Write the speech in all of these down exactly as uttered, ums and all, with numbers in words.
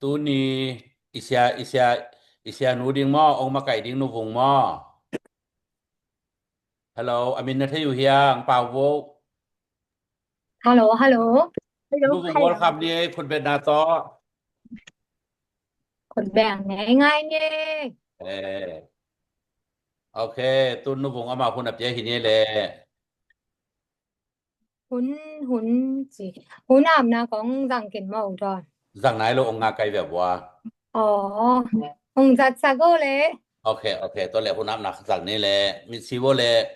Tuni i sia, i sia, i sia nu ding maw, ong makaih ding Nu Vung maw? Hello, a min na thei uh hiam, Pau Vo? Hello, hello. Hello, Nu Vung hello. Welcome ni, khut beng na tawh. Khut beng ngei ngei ni. Eh. Ok, tu Nu Vung ama hun a pia hi ni le. Hun, hun ci. Hun apna kong zang kin maw, Don? Zang nai lo, ong nga kai ve vua. Oh, ong zat sa go le. Ok, ok, to le hun apna zang ni le. Mitsi vo le.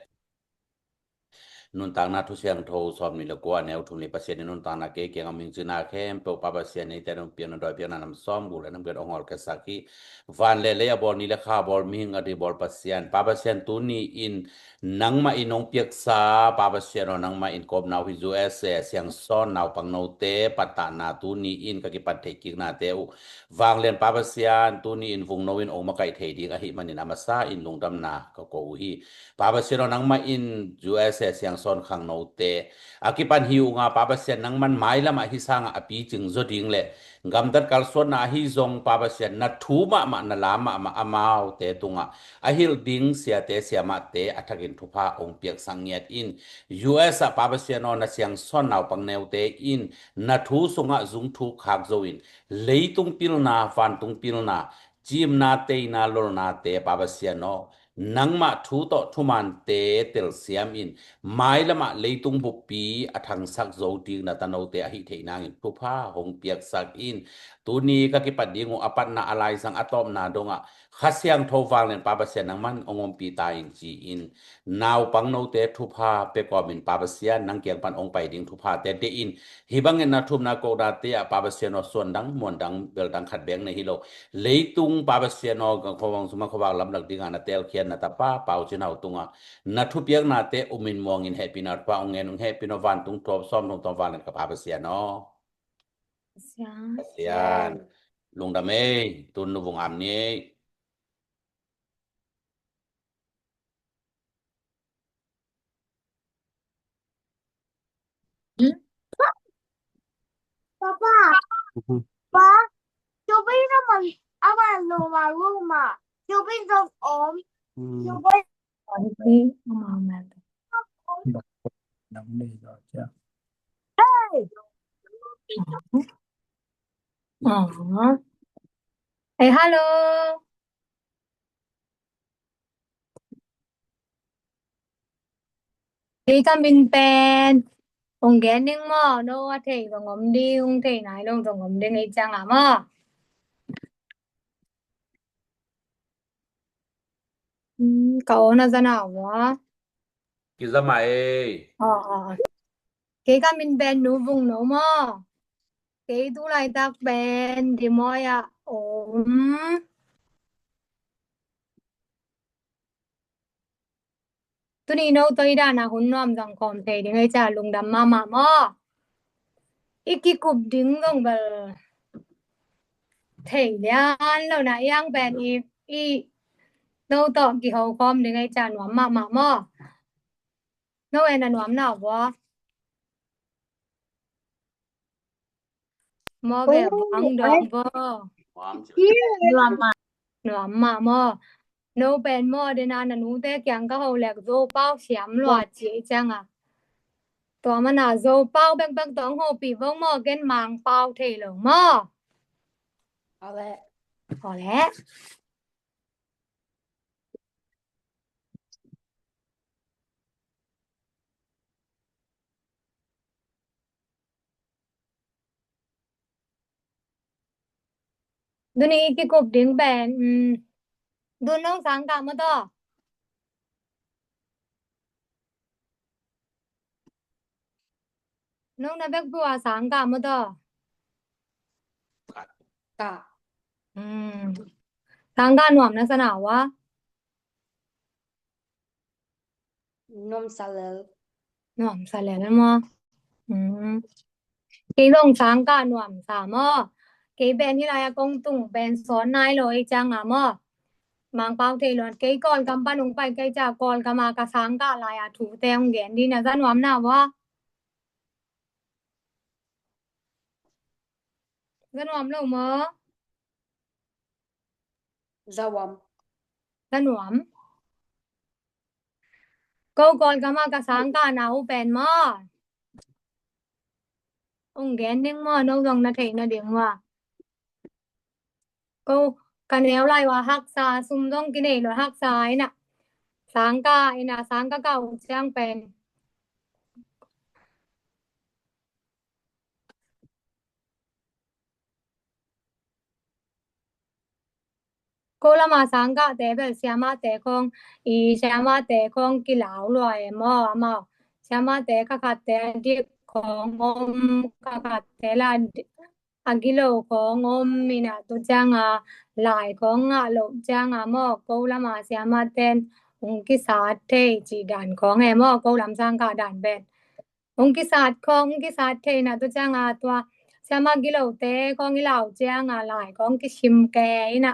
Nuntakna thu siangtho sawm ni le kua, neu thum ni. Pasian in nuntakna kei kiang a ming cina khempeuh Pa Pasian in te nong piang na doi piang na nam sawm guk le nam giat ong hol khe sak hi. Van le lei a bawl, ni le kha a bawl, mihing a di bawl Pasian, Pa Pasian, tuni in nangmah in hong piaksa, Pa Pasian aw, nangmah in kawpna uh hi, U S A siangsawn naupang note pattahna tuni in ka kipan theih kiknate uh vanglian, Pa Pasian, tuni in Vung no in hong makaih thei ding ahih manin a masa in lungdamna ka ko uh hi. Pa Pasian aw, nangmah in U S A siangsawn khangnote a kipan hi uh nga, Pa Pasian, nangman mailam ah hi sangah a picing zaw ding le gamtat kalsuanna ahi zong, Pa Pasian, na thu mahmah, na la mahmah amaute tungah a hilh ding siate siamahte a thakin thupha hong piaksak ngiat in. U S ah, Pa Pasian aw, na siangsawn naupang neute in na thu sungah zung thuk khak zo in, leitung pilna, vantung pilna, cimna, teina, lolnate, Pa Pasian aw, nangmah thu tawh thumante telsiam in, mailamah leitung buppi a thangsak zo ding na tanote ahih theih nangin thupha hong piaksak in. Tuni ka kipat ding uh a patna, a laizang a tawpna dongah Kha Siangtho vanglian, Pa Pasian, nangman hong ompih ta in, ci-in naupang note thupha pia kawmin, Pa Pasian, nang kiang pan hong pai ding thuphate deih in. Hih bangin na thumna kohna te ah, Pa Pasian aw, suandang, muandang, beldang khat bek nei hi lo. Leitung, Pa Pasian aw, khuavang sungah khuavak lamlak dingah na teelkhiatna tapa Pau Cin Hau tungah na thupiaknate umin muangin hehpihna thupha hong ngen ung. Hehpihna aw, vantung thuap sawm thong tawm vanglian ka Pa Pasian aw. Pasian. Pasian. Lungdam ei, tun Nu Vung am ni ei. Papa. Mhm. Pa, cubi naman, awan luma luma. Cubi zong om. Hmm. Cubi. Hey. Aw. Eh, hello. Kei ka min pen. Ong gen ning maw, no a thei zong om ding, ong thei nai lo zong om ding ei ciang a maw. Hmm, ka aw na za na ua. Kiza mah ei. Aw, aw. Kei ka min pen Nu Vung no maw. Kei tu laitak pen Dimoi ah om. Tuni no tawh i dahna hun nuam zang kawm thei ding ei cia lungdam mahmah maw. I kikup ding zong bel thei lian lo na, i ang pen i, i no tawh kiho kawm ding ei cia nuam mahmah maw. No en a nuam na vua. Maw ve, bang dong bo. Nuam mah. Nuam mah maw. No pen maw, dena na nute kiang ka ho lek Zopau siam lua ci ei ciang a. Tua mana Zopau bekbek tawh hopih vong maw, ken Mangpau thei lo maw. Aw le. Aw le. Tuni i kikup ding pen, um, tun nong sang kah maw tawh. Nong na bek bua sang kah maw tawh. Kah. Um, sang kah nuam na sa na ua. Nuamsa lel. Nuamsa lel maw. Um. Kei zong sang kah nuamsa maw. Kei pen hih lai-a kong tung pen sawn nai lo ei ciang a maw. Mangpau thei luan, kei Kawlgam pan hong pai kei cia Kawlgam a ka sang kah lai-a thute hong gen ding na, za nuam na vua. Za nuam lo maw. Za uam. Za nuam. Ko Kawlgam ah ka sangkahna uh pen maw? Ong gen ding maw, no zong na theih nading maw? Ko ka neu lai uh a haksa, sum zong kinei lo haksa ina. Sangkah ina, sangkah kah uh ciang pen. Ko lama sangkahte bel siamahte khong, i siamahte khong kilau lua e maw, amau. Siamahte kha khatte a dik khong om, kha khatte la a gilo khong om ina, tu cianga lai khong ngah loh cianga maw, ko lama siamahten ong kisat thei cih dan khong e maw, ko lam sangkah dan pen. Ong kisat khong, ong kisat thei ina, tu cianga tua siamah gilote khong i lau cianga lai khong kisim kei ina.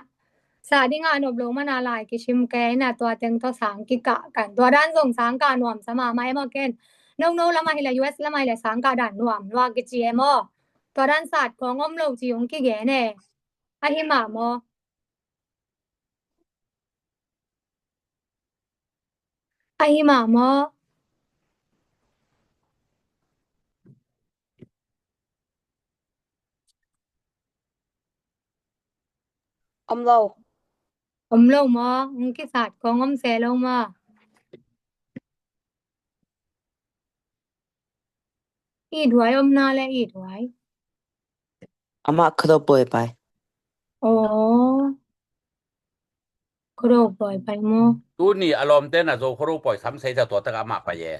Sa dinga nop lo mana lai kisim kei ina, tua teng tawh sang kikah kan. Tua dan zong sangkah nuam sa mahmah e maw ken. No no lama hileh, U S lama hileh sangkah dan nuam lua kici e maw? Tua dan sat khong om lo ci ong kigen e. Ahi mah maw? Ahi mah maw? Om lo. Om lo maw? Ong kisat khong om se lo maw? It huai om na le it huai. Amah khuado pawi pai. Aw. Khuado pawi pai maw? Tuni a lawmte na Zo khuado pawi sam sei ta, tua tak amah pai e.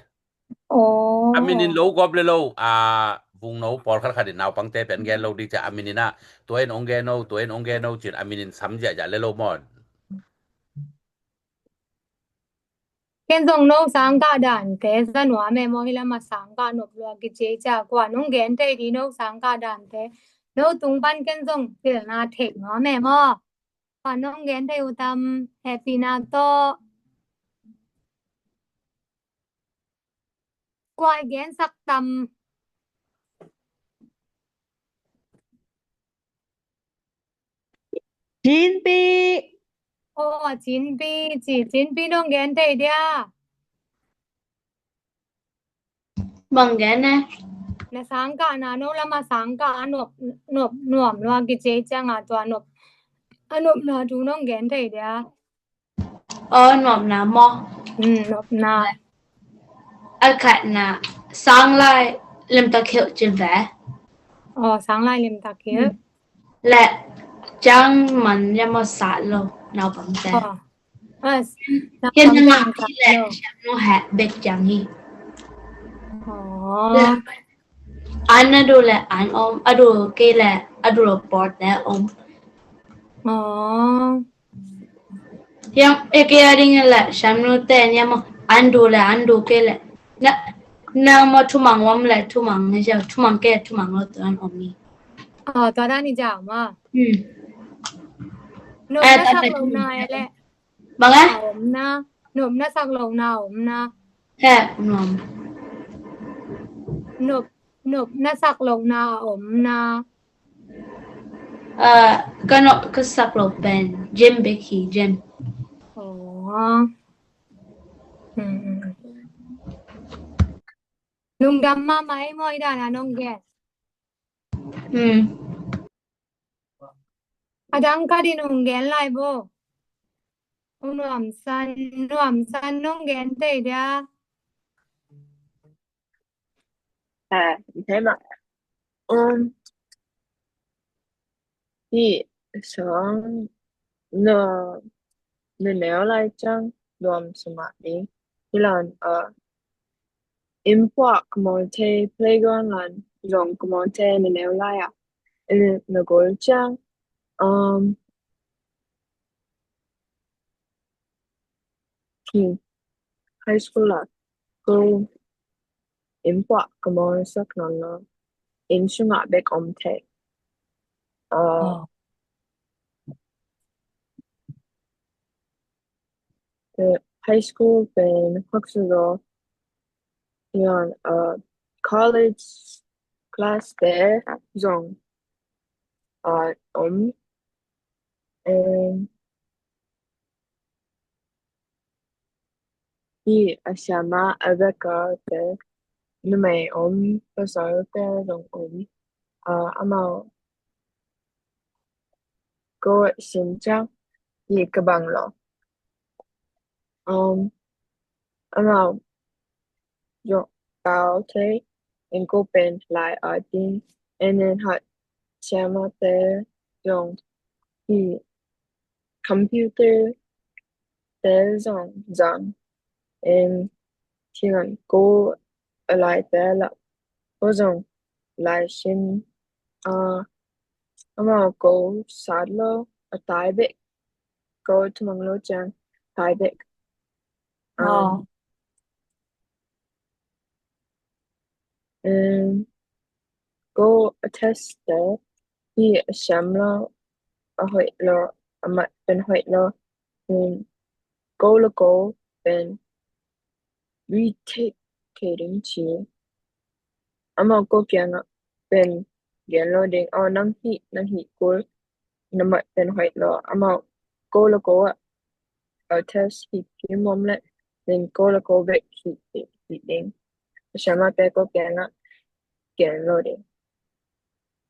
Aw. A minin lo gawp le lo, a vungno pawlkhat khatin naupangte pen gen lo ding cia a minin ah, tua in ong gen no, tua in ong gen no cin a minin sam ziahziah le lo maw? Ken zong no sangkah dante za nuam e maw, hi lama sangkah nop lua kici cia, kua nong gen thei di no sangkah dante. No tung pan ken zong pilna thei nuam e maw. Kua nong gen thei uh tam, hehpihna tawh. Kua i gensak tam. Cinpi. Aw, Cinpi, ci, Cinpi nong gen thei dia. Bang gen e. Na sangkahna, no lama sangkah a nop, nop nuam lua kici cianga tua nop, a nopna thu nong gen thei dia. Aw, nopna maw? Um, nopna. A khatna, sanglai limtak hilh cin ve. Aw, sanglai limtak hilh. Le ciang man ya maw, sat lo naupangte. Aw. Ken na ngah kei le siamnu heh bek ciang hi. Aw. An a du le an om, a du kei le a du lo pawt le om. Aw. Hiam, e kei a ding le siamnute ni maw, an du le an du kei le. Na, na maw thumang om le thumang ni cia, thumang kei thumang lo tua an om ni. Aw, tua dan ni cia maw. Hmm. Nop na sak lo na e le. Bang e? A om na. Nop na sak lo na om na. He, nuam. Nop, nop na sak lo na om na. Ka nop ka sak lo pen gym bek hi, gym. Aw. Lungdam mahmah ei maw, i dan a nong gen. A dang ka din hong gen lai bo. Nuam San, Nuam San nong gen tei dia. Hei mah. Um, hi sang na, na neu lai ciang nuam sa mah ni. Hi lan, uh, inn puah ka mawl tei, playground lan zong ka mawl tei na neu lai ah. Na gol ciang, um, high school ah ko inn puah ka mawl sak nawn lo. Inn sungah bek om tei. Uh, high school pen haksa zaw. Yan, uh, college class te zong, uh, om. And Hih a siama a veka te numei om, pasal te zong om. Ah, amau ko sin ciang hih ka bang lo. Um, amau zong tau thei in ko pen lai a ding, and then hih siama te zong hih computer te zong zang, and ciang ko a lai te la ko zong lai sin, ah, amau ko sat lo a tai bek, ko thumang lo ciang tai bek. Um, and ko a test te hih a siam lo, a hoih lo, a mat pen hoih lo, um, ko le ko pen retake thei ding ci. Amau ko kiangah pen gen lo ding, oh, nang hih, nang hih kul na mat pen hoih lo. Amau ko le ko ah a test hih kim om leh, then ko le ko bek hih, hih, hih ding. A siama te ko kiangah gen lo ding.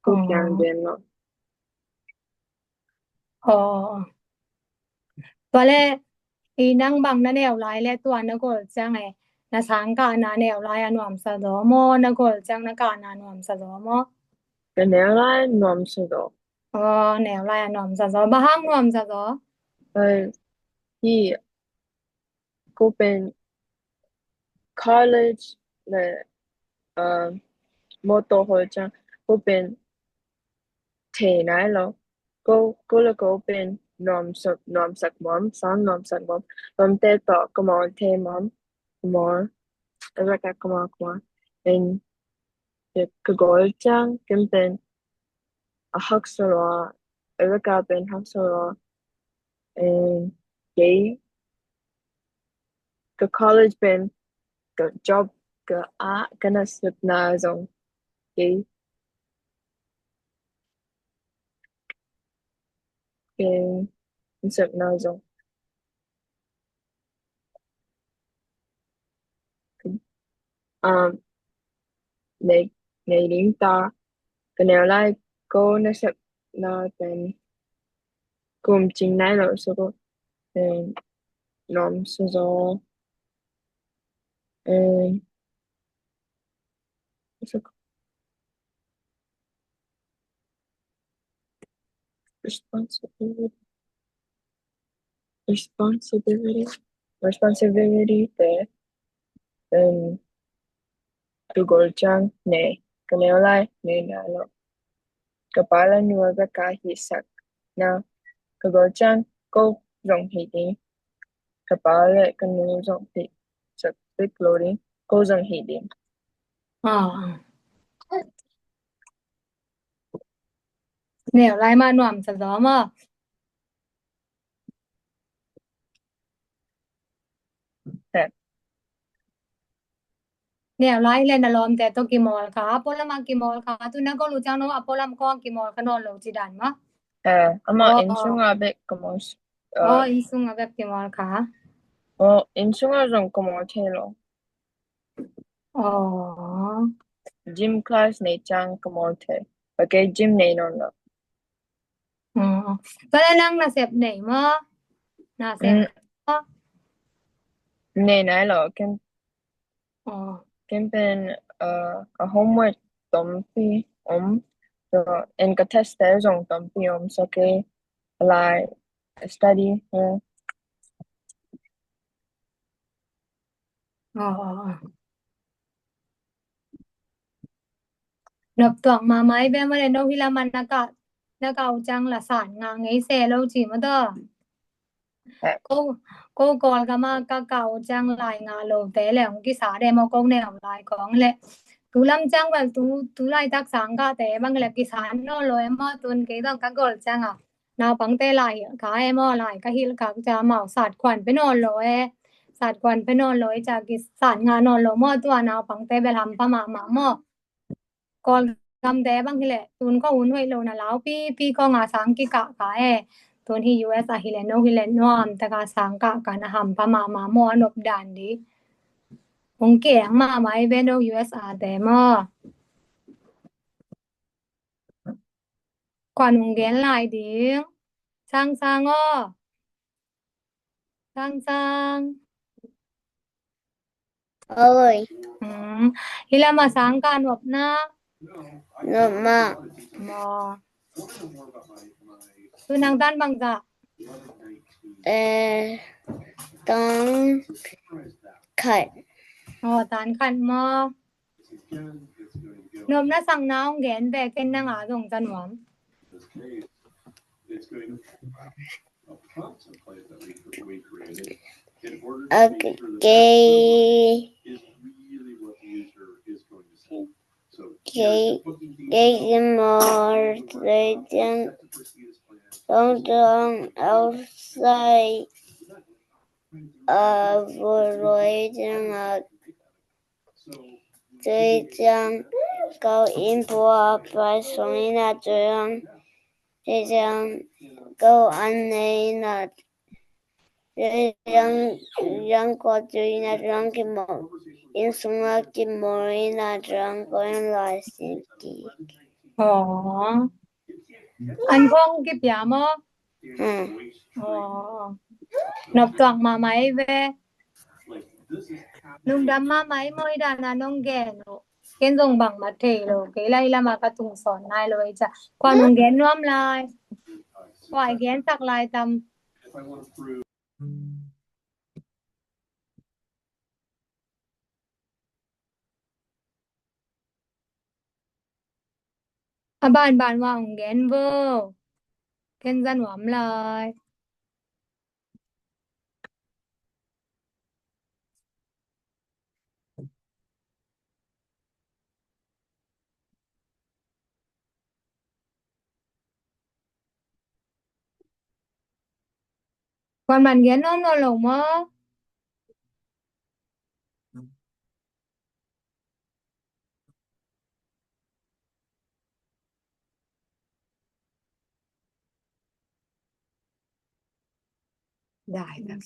Ko kiang gen lo. Aw. Tua le, i nang bang na neu lai le tua na gol ciang e, na sang kah na neu lai a nuamsa zaw maw, na gol ciang na kah na nuamsa zaw maw? Ka neu lai nuamsa zaw. Aw, neu lai a nuamsa zaw. Bang hang nuamsa zaw? Ai, hih ko pen college le, uh, mawtaw hol ciang ko pen thei nai lo. Ko, ko le ko pen nuamsak, nuamsak mawm, sang nuamsak mawm. Lawmte tawh ka mawl thei mawm, ka mawl. A veka ka mawl, ka mawl. And ka gol ciang ken pen a haksa lo, a veka pen haksa lo. And kei ka college pen, ka job, ka a, ka nasepna zong kei, ka nasepna zong um, nei, nei ding ta. Ka neu lai ko nasepna pen kum cing nai lo, so ko, eh, nuamsa zaw. Eh, so ko, responsibility. Responsibility. Responsibility te, um, ka gol ciang nei, ka neu lai nei nai lo. Ka pa le nu a veka hihsak na, ka gol ciang ko zong hih ding. Ka pa le ka nu zong hihsak bek lo ding, ko zong hih ding. Ah. Neu lai mah nuamsa zaw maw? Neu lai le na lawmte tawh kimawl kha, a pualam a kimawl kha, tu na gol uh ciang no a pualam kong kimawl kha nawn lo ci dan maw? Eh, amah inn sungah bek ka mawl. Oh, inn sungah bek kimawl kha. Oh, inn sungah zong ka mawl thei lo. Oh. Gym class nei ciang ka mawl thei. Okay, gym nei nawn lo. Oh. Tua le nang nasep nei maw? Nasep maw? Nei nai lo, ken. Oh. Ken pen, uh, a homework tampi om. So, and ka test te zong tampi om. So, kei lai study. Nop tuak mahmah i ve mah le, no hi lam a na kah, na kah uh ciang la san ngah ngei se lo ci mah tawh. Ko, ko Kawlgam a ka kah uh ciang lai ngah lo te le hong kisa de maw, ko neu lai kong le. Tu lam ciang bel tu, tu laitak sang kah te bang le kisa nawn lo e maw, tun kei tawh ka gol ciang a naupangte lai hilh kha e maw, lai ka hilh kha cia mau sat khuan pe nawn lo e, sat khuan pe nawn lo e cia kisan ngah nawn lo maw, tua naupangte bel hampha mahmah maw. Kawlgamte bang hileh tun ko hun hoih lo na lau pipi ko nga sang kikah kha e, Tun hi U S A hi le no hi le nuam taka sang kah kah na hampha mahmah maw a nop dan di. Hong kieng mahmah i ve no U S A te maw. Kuan hong gen lai ding. Sang sang aw. Sang sang. Oi. Hmm. Hi lam a sang kah nop na. Nop mah. Maw. Tu nang tan bangzah. Eh, tan khat. Aw, tan khat maw. Nopna sakna hong gen ve, ken nang a zong za nuam. A kei, kei, kei kimawl tui ciang tongtong outside a vul lui ciang a tui ciang ko inn pua pai sung inn a tui ciang tui ciang ko an nei inn a tui ciang, ciang ko tui inn a tui ciang kimawl inn sung a kimawl inn a tui ciang ko inn lai sin kik. Aw. An khong kipia maw? Hmm. Aw. Nop tuak mahmah i ve. Lungdam mahmah i maw i dan a nong gen uh. Ken zong bangmah thei lo. Kei lai lam a ka tung sawn nai lo i ca. Kua nong gen nuam lai. Kua i gen sak lai tam. A banban uh a hong gen vo. Ken za nuam lai. Kuan man gen nuam lo lo maw? Dai, dai.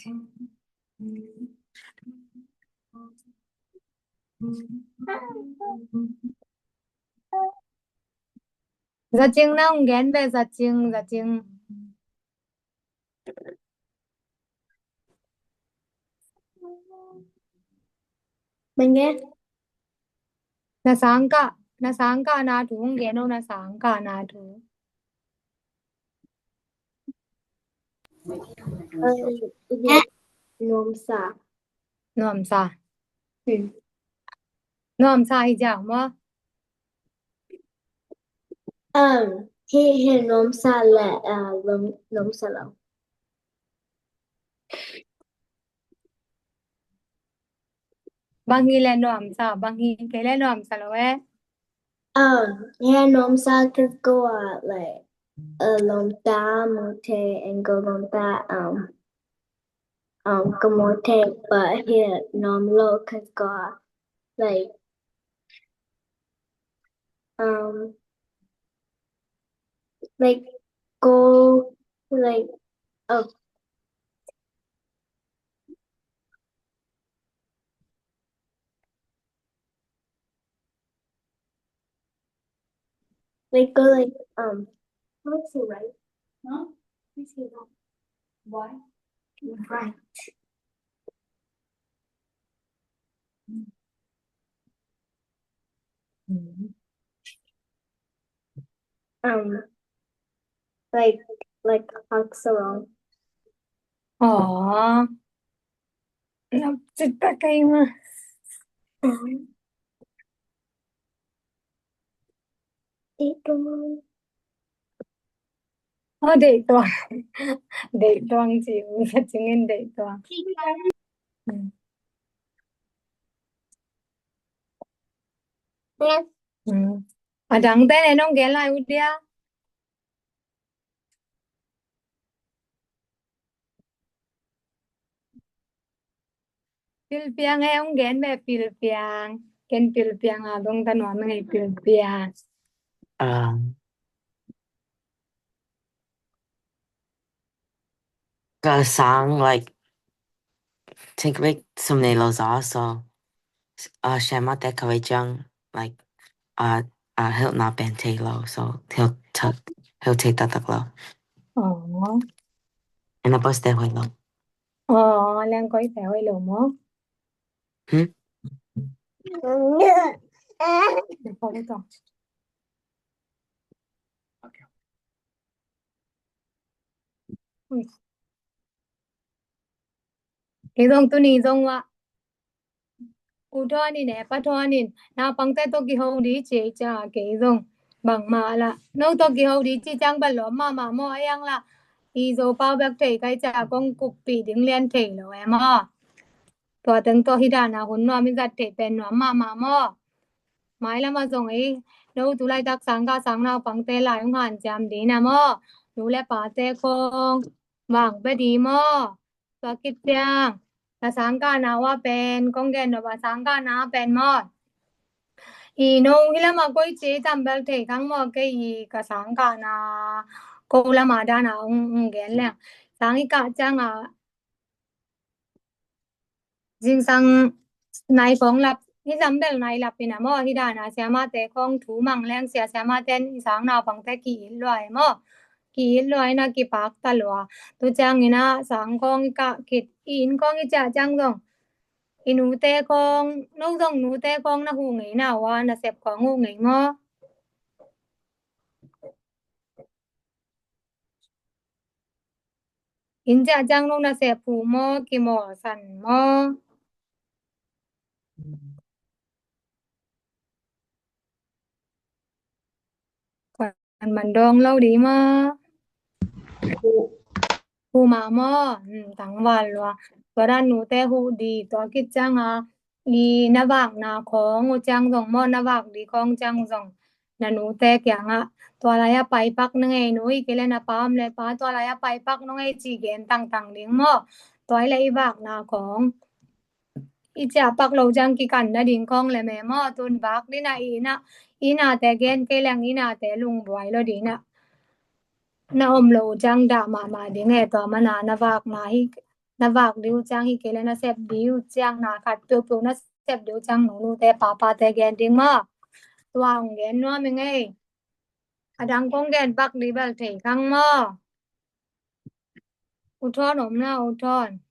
Za Cing nang gen ve, Za Cing, Za Cing. Menge? Na sang kah, na sang kah na thu hong gen o, na sang kah na thu. Nuamsa. Nuamsa. Hmm. Nuamsa hi ziau maw? Um, hi, hi nuamsa le, uh, nuam, nuamsa lo. Bang hi le nuamsa, bang hi kei le nuamsa lo eh. Um, hi nuamsa ka go a, like, a lomta mute and go lomta, um, um, ka mute, but hi nuam lo ka go a, like, um, like, go, like, uh, like, go, like, um, how is it right? Huh? How is it right? Why? Right. Um, like, like, hak sarong. Aw. Nop cita kai ma. Deih tuang. Aw, deih tuang. Deih tuang ci, Za Cing in deih tuang. Hmm. Hmm. A dangte ne nong gen lai uh dia. Pilpiang e, hong gen ve pilpiang. Ken pilpiang a dong ta nuam e, pilpiang. Ah. Ka sang, like, thingklik sum nei lo zaw, so, uh, siamate kawei ciang, like, uh, uh, hilhna pen thei lo, so, hilh thak, hilh thei taktak lo. Aw. Ina paste hoih lo. Aw, leng koite hoih lo maw? Hmm? Ui. Kei zong tuni zong ua. U Thawn in e, Pa Thawn in, naupangte tawh kiho di ci ei cia kei zong. Bangmah la. No tawh kiho di ci ciang bel lawm mahmah maw, a iang la. I Zopau bek thei kai cia kong kuppih ding lian thei lo e maw. Tua teng tawh hi dana hun nuam i zat thei pen nuam mahmah maw. Mai lama zong ei, no tu laitak sang ka sang naupangte lai hong hanciam dina maw. Nu le pate khong vang pe di maw. Tua kit piang. Ka sang ka na ua pen, kong gen nop a sang ka na pen maw. I no hi lama koi ci tam bel thei kang maw, kei i ka sang ka na ko lama dana ong, ong gen leng. Sang i ka ciang a zingsang nai kong lap, hi zam bel nai lap ina maw, hi dana siamate kong thu mang leng sia siamate i sang naupangte ki-it lua e maw. Ki-it lua ina kipak ta lua. Tu ciang ina sang kong i ka kit, i inn kong i ciah ciang zong. I nute kong, no zong nute kong na hu ngei na ua, na sep kong hu ngei maw. Inn ciah ciang nong na sep uh maw, kimawl san maw. Kan man dawng lo di maw. Hu mah maw, hmm, tangval lua. Tua dan nute hu di, tua kit ciang a, i na vakna khong uh ciang zong maw, na vak di khong ciang zong. Na nute kiangah, tua lai-ah paipak na ngei nu, i kei le na pa om le pa, tua lai-ah paipak na ngei ci gen tangtang ding maw. Tua i le i vakna khong. I ciah pak lo ciang kikan na ding khong le me maw, tun vak dina i na, i nate gen kei leng i nate lungbuai lo dina. Na om lo ciang dah mahmah ding e, tua mana na vakna hi, na vak di uh ciang hi kei le na sep di uh ciang na khat peuhpeuh na sep di uh ciang nunute papate gen ding maw. Tua hong gen nuam i ngei. A dang kong gen pak di bel thei kang maw. U Thawn om na, U Thawn.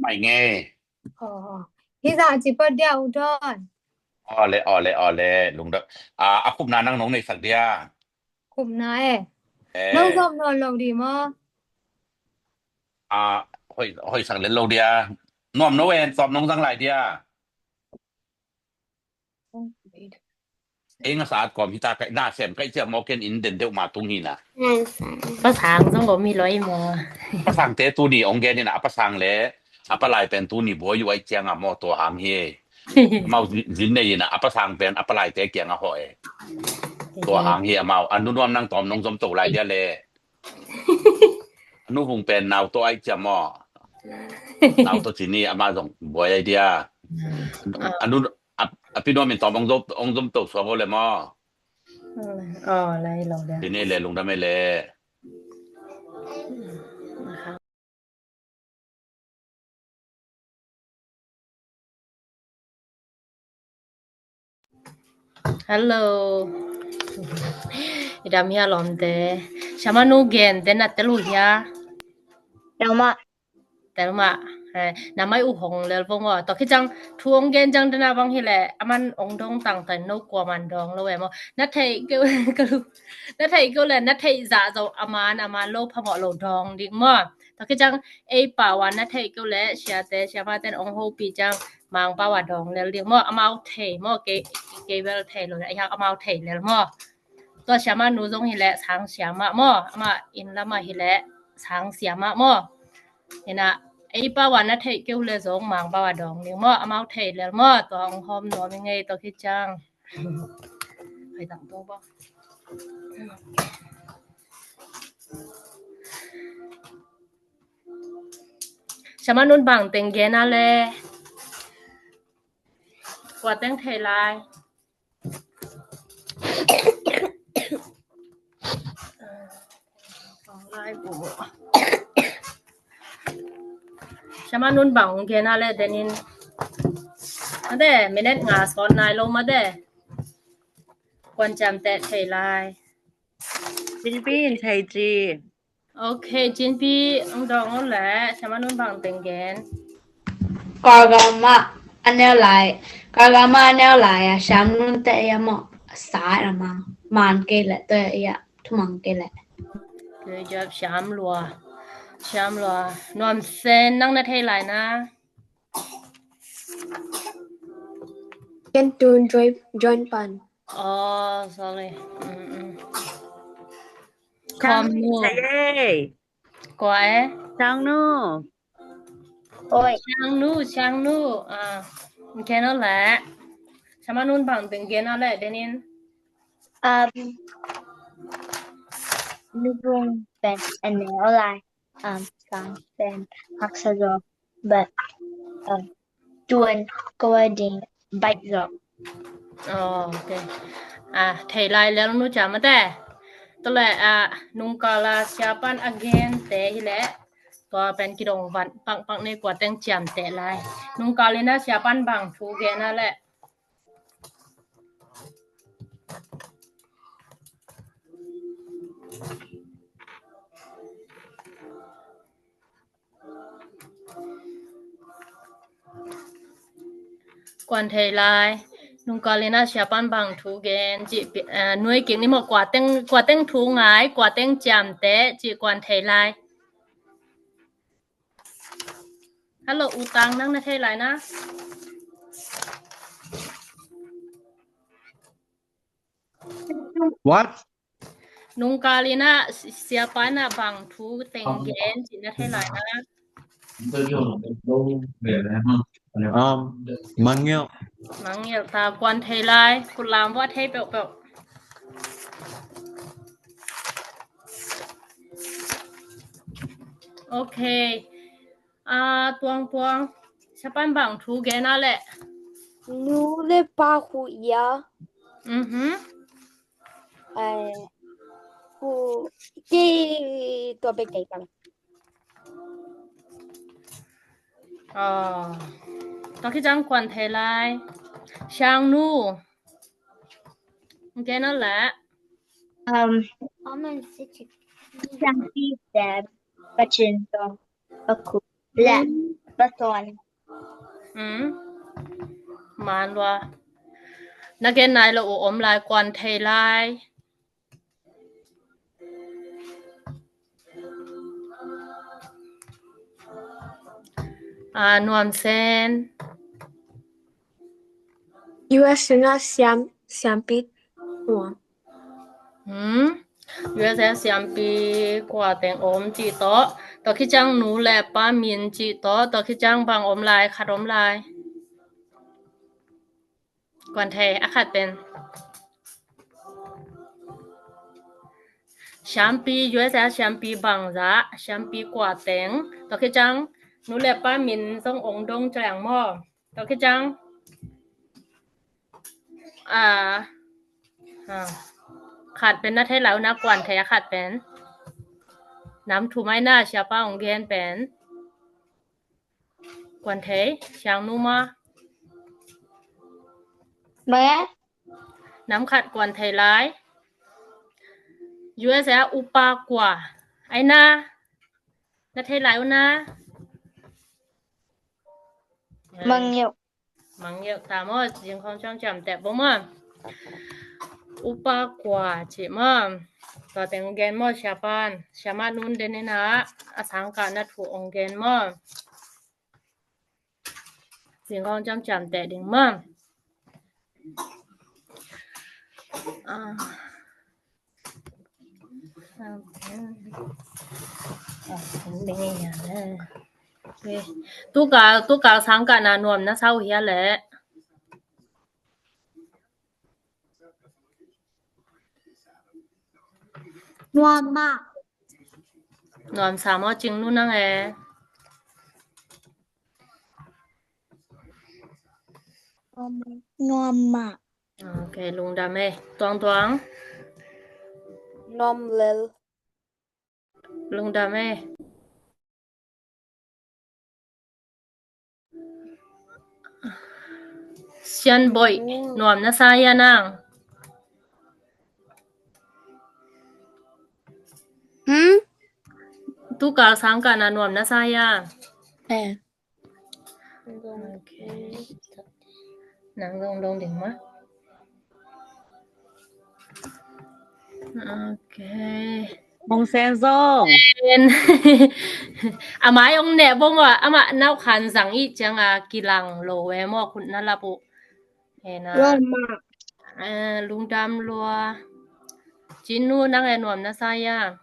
Mai nge. Aw. Hi za ci pawt dia U Thawn. Aw le, aw le, aw le, lungdam. A, a khupna nang nong nei sak dia. Khupna e. Eh. Nang zom nawn lo di maw. A, hoih, hoih sak lel lo dia. Nuam no en, tawm nong zang lai dia. Ei nga sa at kawm hita kai na sem kai cia maw ken in den deuh ma tung hi na. Pasang zong om hi lo ei maw. Pasangte tuni ong gen ina a pasang le a palai pen tuni buai uh ai cianga maw tua hang hi. Mau zin nei ina a pasang pen a palaite kianga hawh e. Tua hang hi amau a nu nuam nang tawm nong zom to lai dia le. A nu hung pen nau to ai cia maw. Nau to cini ama zong buai ai dia. A nu a, a pi nuam in tawm ong zom, ong zom to suak o le maw. Aw, lai lo dia. Cini le lungdam e le. Hello. I dam hia lawmte. Siamanu gen te na tel uh hia. Tel mah. Tel mah. Eh, na mai uh hong lel vong aw. Tua khit ciang thu ong gen ciang dena bang hi leh aman ong dong tangtan no kua man dong lo e maw. Na theih keuh ka lu. Na theih keuh leh na theih zah zo aman aman lo phamawh lo dong ding maw. Tua khit ciang ei pau a na theih keuh leh siate siamate in ong hopih ciang Mang pau a dong lel ding maw, amau thei maw, kei, kei bel thei lo, a hiang amau thei lel maw. Tua siamah nu zong hi leh sang siamah maw, amah inn lamah hi leh sang siamah maw. Hi na, ei pau a na theih keuh leh zong Mang pau a dong ding maw, amau thei lel maw, tua hong hawm nuam i ngei tua khit ciang. Hei, dang tung bang. Siamah nun bang teng gen a le. Kua teng thei lai. Lai bu. Siamah Nun bang gen a leh denin. Mate, minute nga sawt nai lo mate. Kuan ciamteh thei lai. Cinpi in thei ci. Ok, Cinpi, ang dong o le, Siamah Nun bang teng gen. Kawlgam ah a neu lai, Kawlgam ah a neu lai a, Siam Nun te ia maw, sa a mang, man kei le, te ia, thu mang kei le. Good job, Siam Lua. Siam Lua. Nuam Sen, nang na thei lai na. Ken tun join, join pan. Oh, sorry. Mm, mm. Kom nu. Kua e? Chang nu. Oi. Chang nu, Chang nu. Ah, khen o le. Siamah Nun bang teng gen a leh denin. Um, Lubung pen ane o lai. Um, sang pen haksa zo, but, um, tuan ko a ding baih zo. Oh, ok. Ah, thei lai lel nu ca mate. Tule, ah, nungkal a siapan a gen te hi le. Tua pen kidong van pangpang ne kua teng ciamteh lai. Nungkal in a siapan bang thu gen a leh. Kuan thei lai. Nungkal in a siapan bang thu gen ci, eh, nuai kik ni maw, kua teng, kua teng thu ngai, kua teng ciamteh ci kuan thei lai. Hello, U Tang, nang na thei lai na. What? Nungkal in a si-, siapa in a bang thu teng gen ci na thei lai na. Um, mangngilh. Mangngilh ta kuan thei lai, kut lam vua thei peuhpeuh. Ok. Ah, Tuang Tuang. Siapan bang thu gen a leh. Nu le pa hu ia. Mhm. Ai, hu ki tua pe kei kang. Ah, tua khit ciang kuan thei lai. Siang nu. Gen a leh. Um, Siang pi dad, pa cin tong. Paku. Le. Mm. Pasuan. Mm. Man lua. Na gen nai lo uh om lai, kuan thei lai. Ah, Nuam Sen. U S in a siam, siampi. Nuam. Hmm? U S A siampi kua teng om cih tawh. Tua khit ciang nu le pa min cih tawh. Tua khit ciang bang om lai, khat om lai. Kuan thei, a khat pen. Siampi, U S A siampi bangzah, siampi kua teng. Tua khit ciang nu le pa min zong ong dong ciang maw. Tua khit ciang. Ah, ah. Khat pen na thei lai uh na, kuan thei a khat pen. Nam thu mai na siapa ong gen pen. Kuan thei, siang nu ma. Bang e? Nam khat kuan thei lai. U S A upa kua. Ai na. Na thei lai uh na. Mangngilh. Mangngilh ta maw, zing khawng ciamciam teh bo maw. Upa kua cih maw. Tua teng gen maw siapan. Siamah nun den ina a sangkah na thu ong gen maw. Zing khawng ciamciam teh ding maw. Ah. Tuka, tuka sangkah na nuam na sa uh hia leh. Nuam mah. Nuam sa maw Cing nu nang e. Nuam mah. Ok, lungdam e. Tuang Tuang. Nuam lel. Lungdam e. Sian Boih, nuam na sa hia nang? Hmm? Tu kal sang kah na nuam na sa hia? Eh. Ok. Nang zong dong ding maw. Ok. Hong Sen zong. Sen. A mai hong neh bom a, amah nau khan zang i ciang a kilang lo e maw, khut na lap uh. E na. Lungdam lua. Cin nu nang e nuam na sa hia?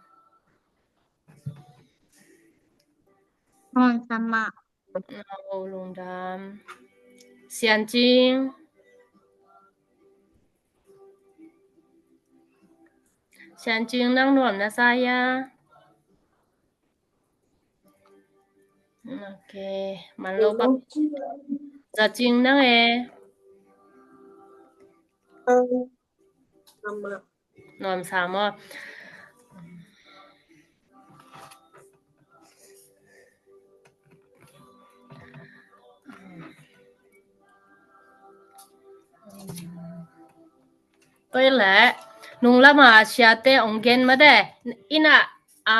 Nuam sa mah. Aw, lungdam. Sian Cing. Sian Cing nang nuam na sa hia? Ok, man lo pak. Za Cing nang e. Nuam sa maw. Tua leh nung lama siate ong gen mah de. Ina, a,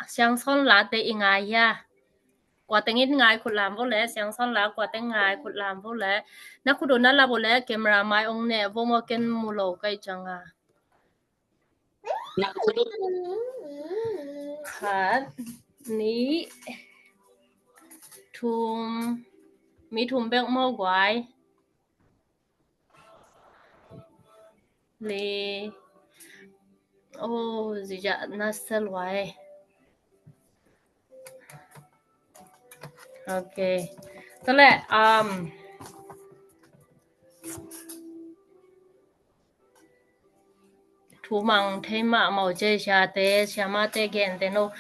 Siangsawn Late i ngai hia? Kua teng in ngai khut lam vo le, Siangsawn La kua teng ngai khut lam vo le. Na khut uh na lap uh le, camera mai ong neh vo maw, ken mu lo ka hih ciang a. Khat, nih, thum, mi thum bek maw guai. Le. Oh, zizia na sa lua e. Ok. Tua leh, um, thu mang thei mah maw, cia siate, siamate gente no,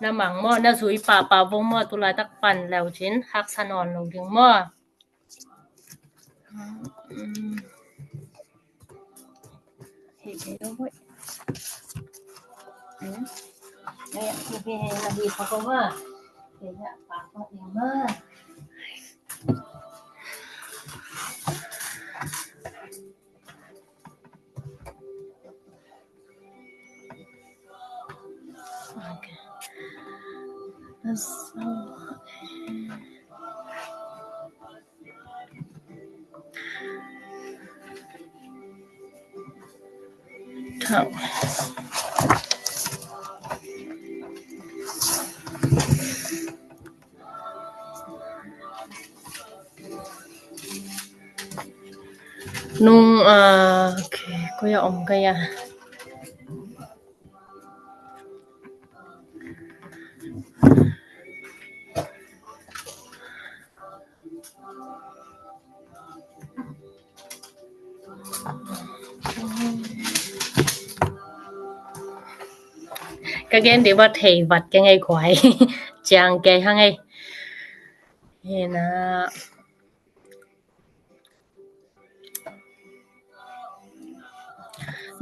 na mang maw, na zui pahpah vo maw, tu laitak pan leu cin, haksa nawn lo ding maw. Okay. That's so. Nung, ah, okay, koi a om kei a. Ka gen dih vat hei vat kei ngei kuai. Ciang kei hang ei. Hei na.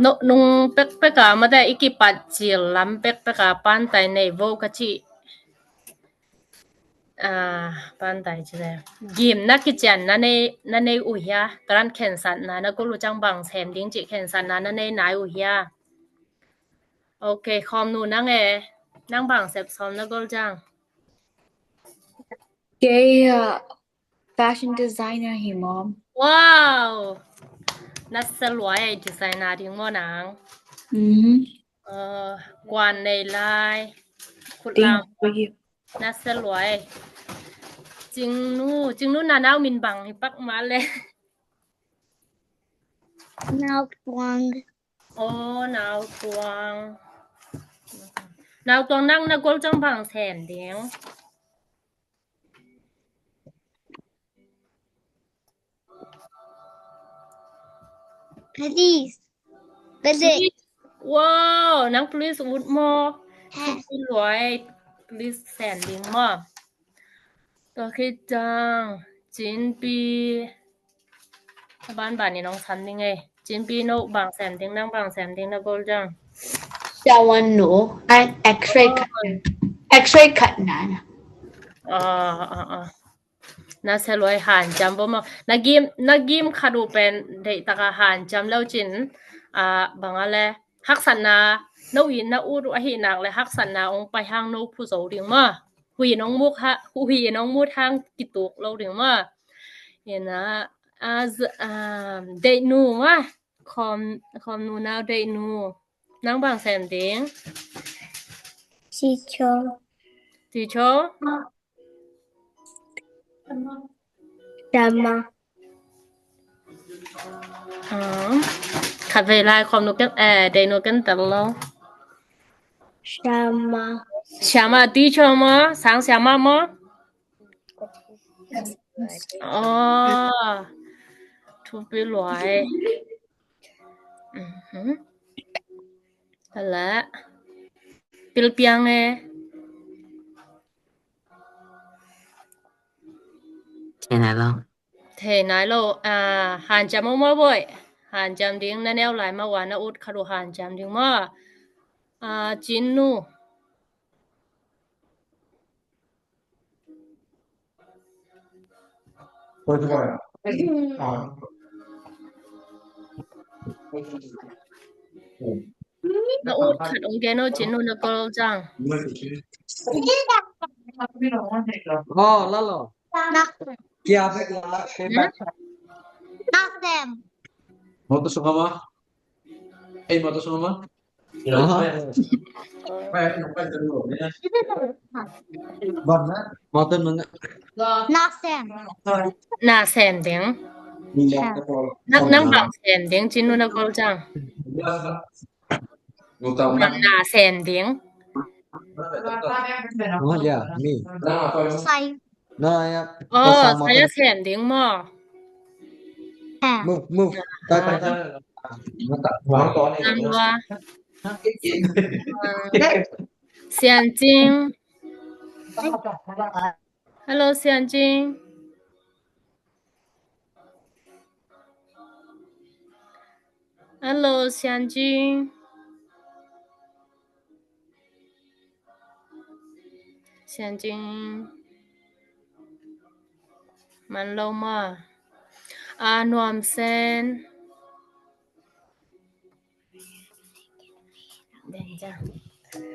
No, nung pekpek a mate i kipat cil lam pekpek a pantai nei vo ka ci. Ah, pantai ci le. Gim na kician na nei, na nei uh hia. Taran khensatna na gol uh ciang bang sem ding ci khensatna na nei nai uh hia. Ok, khom nu nang e. Nang bang sep som na gol ciang. Kei, ah, fashion designer hi mom. Wow! Na sa luai designer ding mo nang. Mm. Uh, kuan nei lai. Khut lam. Na sa luai. Cingnu, Cingnu na nau min bang hi pak ma le. Nau tuang. Oh, nau tuang. Nau tuang nang na gol ciang bang sem ding. Police. Police. Wow, nang police ut mo. Police luai. Police sem ding mo. Tua khit ciang Cinpi. A ban ban in ong sam ding e. Cinpi no bang sem ding, nang bang sem ding na gol ciang. Siavuan nu. X-ray khat. X-ray khat na na. Ah, ah, ah. Na sia luai hanciam vo maw. Na gim, na gim khat uh pen deih taka hanciam leu cin, a, bang a le haksatna, no in na ut uh ahih nak le haksatna ong pai hang no phu zo ding maw. Hui in ong muk ha, hui in ong mut hang kituk lo ding maw. Ina, a, z-, a, deih nu maw. Khawm, khawm nu nau deih nu. Nang bang sem ding? Teacher. Teacher? Siama. Khat vei lai khawm nu ken, eh, deih nu ken tel lo. Siama. Siama teacher maw? Sang siama maw? Aw, thupi luai. Hala. Pilpiang e. Thei nai lo. Thei nai lo. A, hanciam maw maw boi. Hanciam ding na neu lai maw a na ut khat uh hanciam ding maw. A, Cin nu. Na ut khat ong gen o Cin nu na kol cang. Oh, lalo. Kia bek la, kia bek. Nasem. Mau tu semua mah? Eh, mau tu semua mah? Nasem. Nasem ding. Nang, nang bang sem ding, Cin nu na kol cang. Bang nasem ding. Oh, yeah, me. Sai. No, yeah. Oh, saya sem ding maw. Move, move. Tai, tai, tai. Nang lua. Sian Cing. Hello, Sian Cing. Hello, Sian Cing. Sian Cing. Man lo maw. A, Nuam Sen.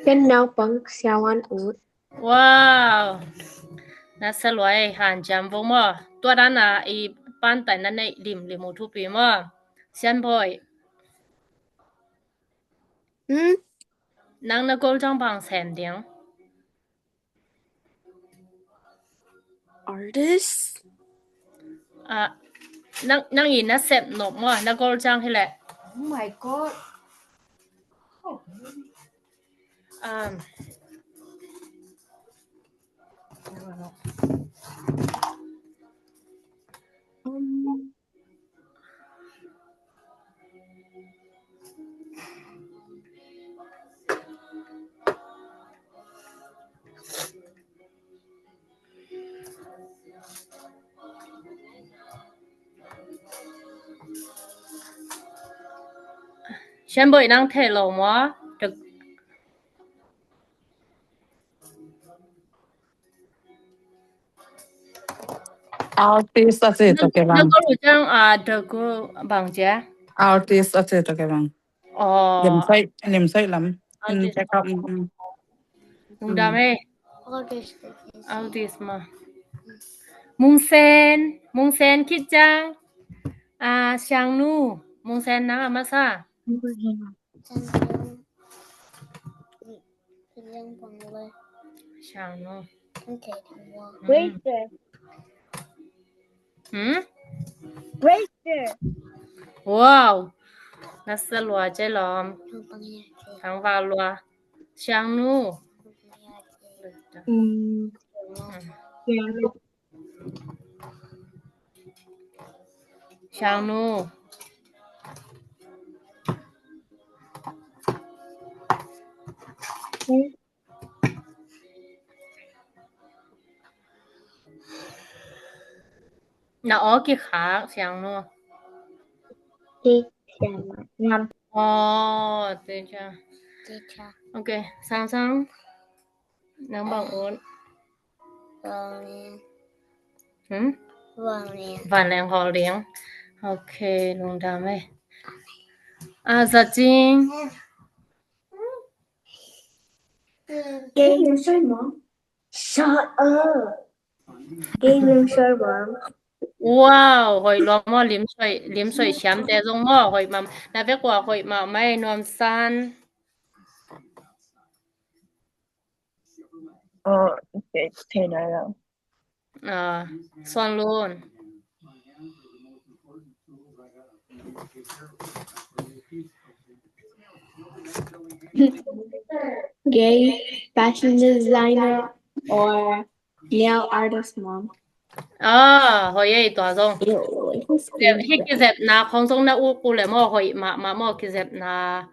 Ken naupang siavuan ut. Wow. Na sa luai hanciam vo maw. Tua dan a i pantai na neih limlim uh thupi maw. Sian Boi. Hmm? Nang na kol cang bang sem ding. Artist. Ah, nang, nang i na sep nop maw, na kol cang hi leh. Oh my God. Um, Sian Boi nang thei lo maw? Artist a ci tua kei bang. Na kol uh cang a, the group bang cia. Artist a ci tua kei bang. Oh. Lim sai, lim sai lam. Artist. Check out. Lungdam e. Artist maw. Mungsen, Mungsen khit cang. A, Siangnu, Mungsen nang a masa. Siangnu. Grace. Hmm? Grace. Wow. Na sa lua cai lom. Thang va lua. Siangnu. Hmm. Siangnu. Na aw kikhak, Siangnu. Kisiam ngam. Oh, teacher. Teacher. Ok, Sang Sang. Nang bang ut. Um, Hmm? Vanleng. Vanleng hawl ding. Ok, lungdam ei. A, Za Cing. Kei lim soi maw? Shut up. Kei lim soi maw? Wow, hoih lua maw, lim soi, lim soi siamte zong maw, hoih mah. Na vek ua hoih mahmah ei, nuam san. Oh, ok, thei nai lo. Ah, Suan Lun. Gay fashion designer or nail artist, mom. Ah, hoih ei tua zong. Ew, high school. Hi kizepna khong zong na uk uh leh maw, hoih mahmah maw, kizepna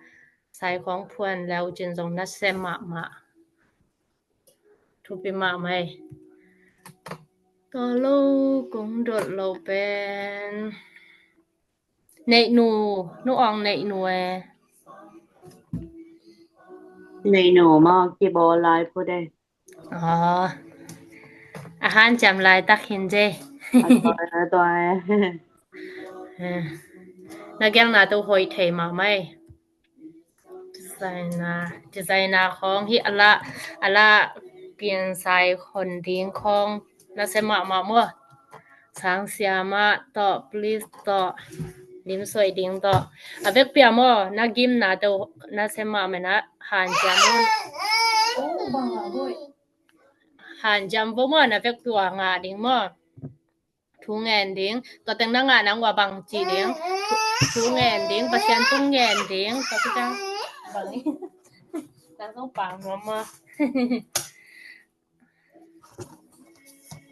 sai khong phuan leu cin zong na sem mahmah. Thupi mahmah ei. Tua lo kong dot lo pen Neihnu, Nu Aung Neihnu e. Neihnu maw, kibawl lai phot ei. Aw. A hanciam laitak hi in ze. A tua, a tua e. Eh. Na gelna tawh hoih thei mahmah ei. Designer, designer khong hi a la, a la piansai hon ding khong na sem mahmah maw. Sang siamah tawh, please tawh, lim soi ding tawh. A vekpi ah maw, na gimna tawh na sem mahmah ei, na hanciam un. Hanciam vo maw, na vekpi ah ngah ding maw. Thu ngen ding. Tua teng na ngah nang ua bang ci ding. Thu, thu ngen ding. Pasian thu ngen ding. Tua khit ciang bang. Nang zong pang nuam maw.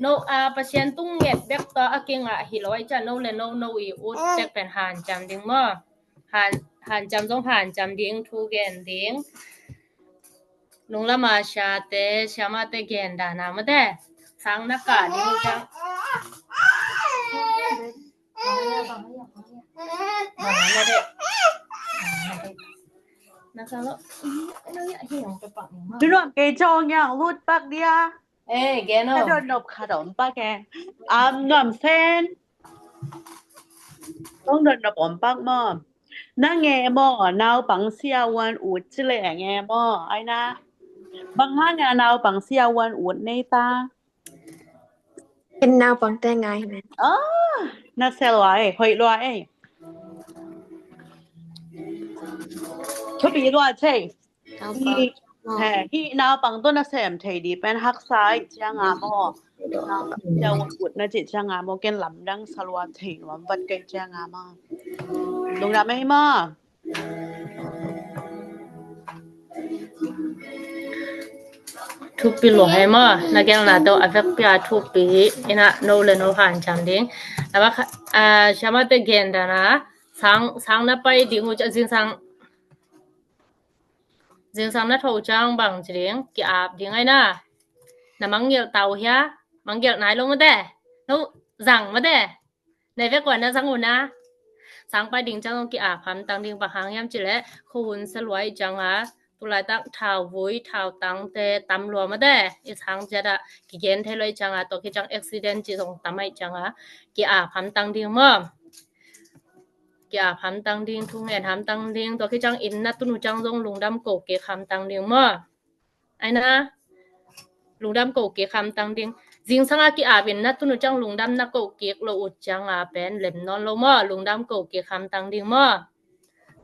No, a, Pasian thu nget bek tua a kingah hi lo ahih ciang no le no, no i ut bek pen hanciam ding maw. Han, hanciam zong hanciam ding, thu gen ding. Nunglam a siate, siamate gen dan a mate. Sang na kah ding ciang. Na sang lo. Nuam kei cawng yang lut pak dia. Eh, gen o. Ka dot nop khat om pak e. Am, nuam sen. Kong dot nop om pak maw. Na nge maw, naupang sia uan ut ci leh nge maw, ai na. Bang hang a naupang sia uan ut nei ta. Ken naupangte ngai hi ven. Ah, na sia lua ei, hoih lua ei. Thupi lua cei. Naupang. Hi, he, hih naupang tawh na sem thei ding pen haksa ahih ciang a maw. Naupang sia uan ut na cih ciang a maw, ken lamdang sa lua thei nuam vat ka hih ciang a maw. Lungdam ei maw. Thupi lua hi maw, na gelna tawh a vekpi a thupi hi. Ina no le no hanciam ding. A va kha, a, siamate gen dan a, sang, sang na pai ding uh ciang, zingsang, zingsang na tho ciang bang ci ding, ki-ap ding ai na. Na mangngilh ta uh hia, mangngilh nai lo mate. No zang mate. Nei vek ua na zang uh na. Sang pai ding ciang zong ki-ap hamtang ding, bang hang hiam cih leh khuahun sia lua ahih ciang a, tu laitak thauvui, thautangte tam lua mate. I sang ciat ah kigen thei lo ahih ciang a, tua khit ciang accident cih zong tam ahih ciang a, ki-ap hamtang ding maw. Ki-ap hamtang ding, thu ngen hamtang ding, tua khit ciang inn na tun uh ciang zong lungdam ko kik hamtang ding maw. Ai na, lungdam ko kik hamtang ding. Zingsang a ki-ap inn na tun uh ciang lungdam na ko kik lo uh ciang a pen lem nawn lo maw, lungdam ko kik hamtang ding maw.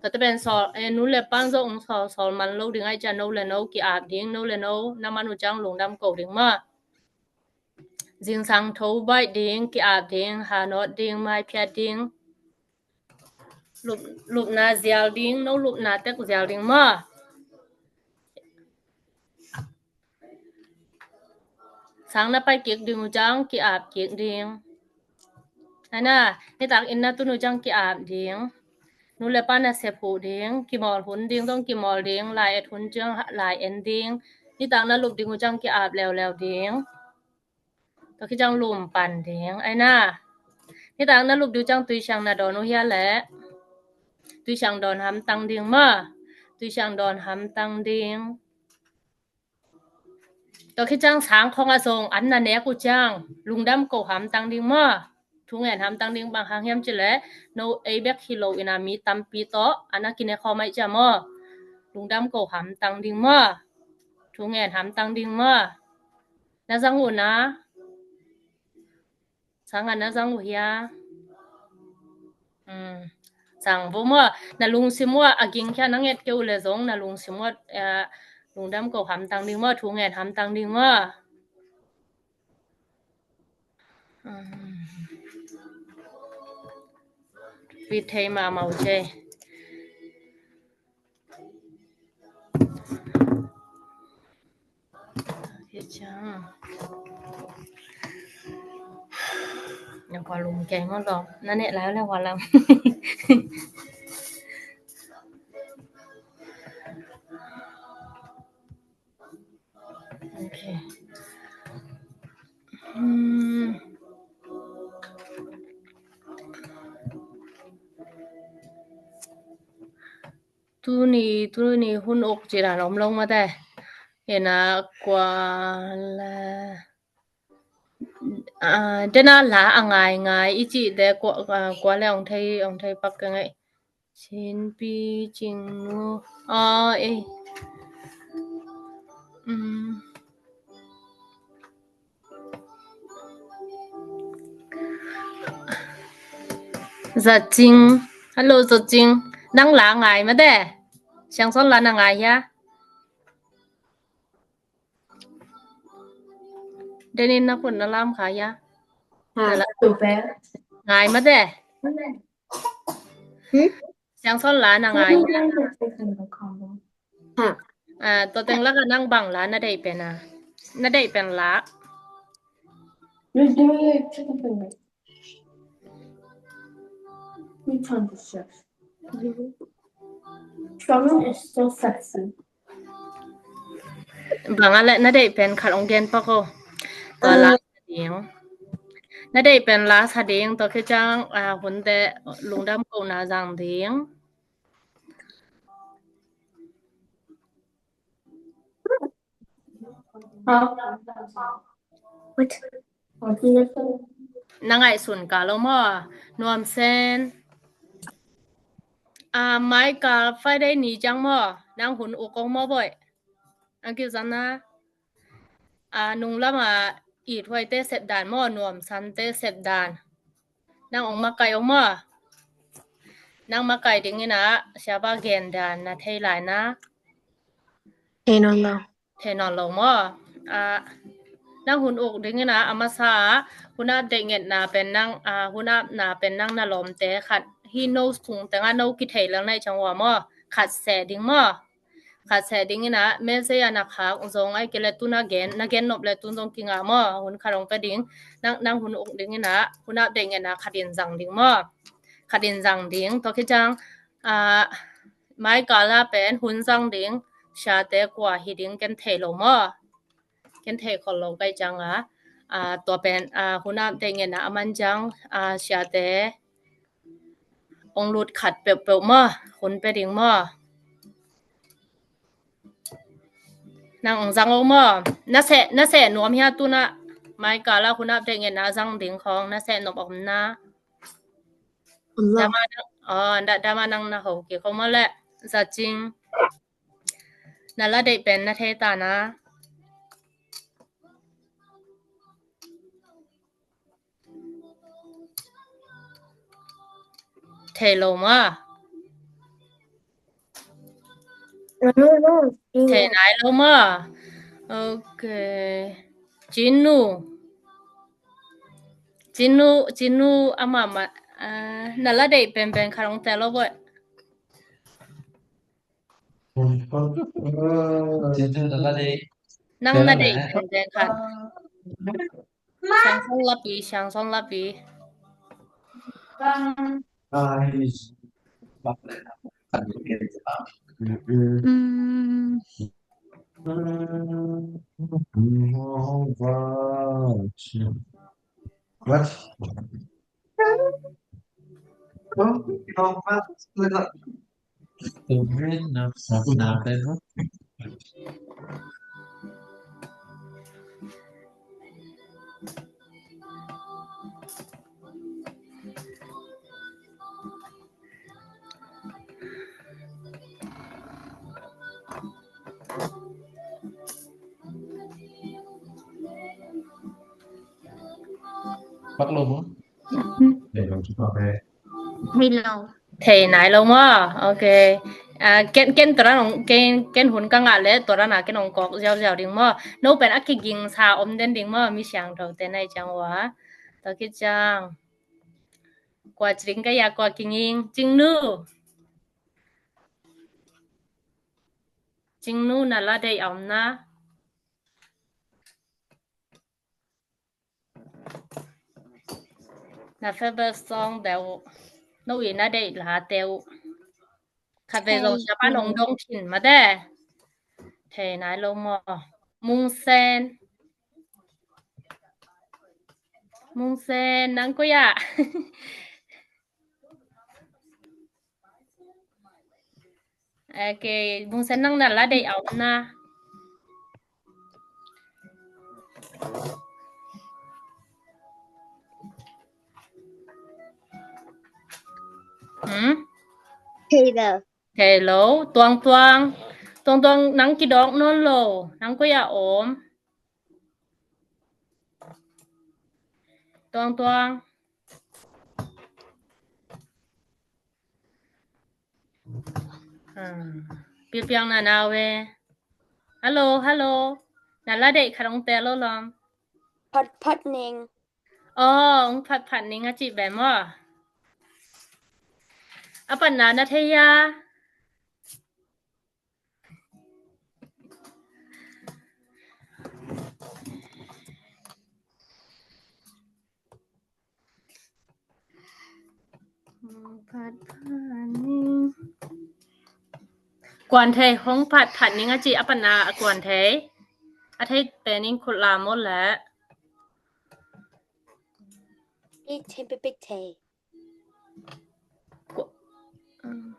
Tua te pen sawl, eh, nu le pa zong sawl, sawl man lo ding ahih ciang no le no ki-ap ding, no le no na man uh ciang lungdam ko ding maw. Zingsang tho baih ding, ki-ap ding, hanawt ding, maiphiat ding. Lup, lupna zial ding, no lupna tek zial ding maw. Sang na pai kik ding uh ciang ki-ap kik ding. Ai na, nitak inn na tun uh ciang ki-ap ding. Nu le pa nasep huh ding, kimawl hun ding zong kimawl ding, lai et hun ciang lai en ding. Nitak na lup ding uh ciang ki-ap leuleu ding. Tua khit ciang lum pan ding, ai na. Nitak na lup ding uh ciang tuisiang na dawn uh hia leh. Tuisiang dawn hamtang ding maw. Tuisiang dawn hamtang ding. Tua khit ciang sang khawng ah zong an na nek uh ciang lungdam ko hamtang ding maw? Thu ngen hamtang ding. Bang hang hiam cih leh no ei bek hi lo in a mi tampi tawh an a kine khawm ahih ciang maw? Lungdam ko hamtang ding maw? Thu ngen hamtang ding maw? Na zang uh na? Sang a na zang uh hia? Sang vo maw? Na lungsim uh a ging khia na nget kei uh leh zong na lungsim uh a lungdam ko hamtang ding maw? Thu ngen hamtang ding maw? Pi thei ma mau ce. Na kua lum keng maw lo? Na neh lai le kua lam. Ok. Tuni, tuni hun uk ci dan om lo mate. Ena kua la, dena la a ngai ngai i ci de kua, kua le ong thei, ong thei pak ka ngai. Cin pi cing nu. Aw, eh. Zacing. Hello, Zacing. Nang la ngai mate. Siangson la na ngai hia? Denin na kun na lam kha hia? Ha, na la tu pe. Ngai mate. Siangson la na ngai hia? Ha. Tua teng laka nang bang la na deih pen a? Na deih pen la. Bang a le na deih pen khat ong gen pak o. Tua la sa ding. Na deih pen la sa ding, tua khit ciang hunte lungdam kohna zang ding. Na ngaihsun ka lo maw? Nuam sen. Mai ka Friday ni ciang maw? Nang hun uk ong maw boih? Ang kizana. Nunglam a it huaite sep dan maw? Nuam sante sep dan. Nang ong makai ong maw? Nang makai dingin a siapa gen dan na thei lai na? Thei nawn lo. Thei nawn lo maw? Nang hun uk dingin a, a masa a hun ap deih ngetna pen nang, hun apna pen nang na lawmte khat hi no sung tengah no kithei lel na i ciang ua maw? Khat seh ding maw? Khat seh dingin a message a na khak zong ai kei le tun a gen, na gen nop le tun zong kinga maw? Hun khat ong pe ding. Nang, nang hun uk dingin a hun ap deih ngetna khat in zang ding maw? Khat in zang ding. Tua khit ciang mai kala pen hun zang ding siate kua hi ding ken thei lo maw? Ken thei khol lo kai ciang a, tua pen hun ap deih ngetna a man ciang siate ong lut khat peuhpeuh maw? Hun pe ding maw? Nang ong zang ong maw? Na seh, na seh nuam hia tun a mai kala hun ap deih ngetna zang ding khong na seh nop om na? Dama nang, oh, dama nang na ho kei khong maw le? Zacing. Na la deih pen na thei ta na? Thei lo maw? Thei nai lo maw? Ok. Cinu. Cinu, Cinu ama ma, na la deih penpen khat ong tel lo boih. Nang na deih penpen khat. Siangson lapi, siangson lapi. Pak lo maw? Thei lo, thei lo. Thei nai lo maw? Ok. Ah, ken, ken tua dan hong, ken, ken hun ka ngah leh tua dan a ken hong kawk ziauziau ding maw? No pen a kigingsa om den ding maw? Mi siangthote na hih ciang ua. Tua khit ciang kua ci ding ka hia, kua kinging? Cingnu. Cingnu, na la deih a om na? Na favorite song deuh, no i na deih late uh. Khatvei zong siapa nong dong khin mate. Thei nai lo maw? Mungsen. Mungsen, nang koi ah? Ok, Mungsen, nang na la deih a om na? Hmm? Thei lo. Thei lo. Tuangtuang. Tuangtuang, nang kidawk nawn lo. Nang koi ah om? Tuangtuang. Ah, pilpiang na nau e. Hello, hello. Na la deih khat hong teel lo lawm. Phat phat ning. Oh, hong phat phat ning a cih pen maw? A patna na thei a? Hong phat phat ning. Kuan thei, hong phat phat ning a cih a patna a kuan thei. A thei pen in khut lam maw leh. Pik thei, pik, pik thei. Ku-, um.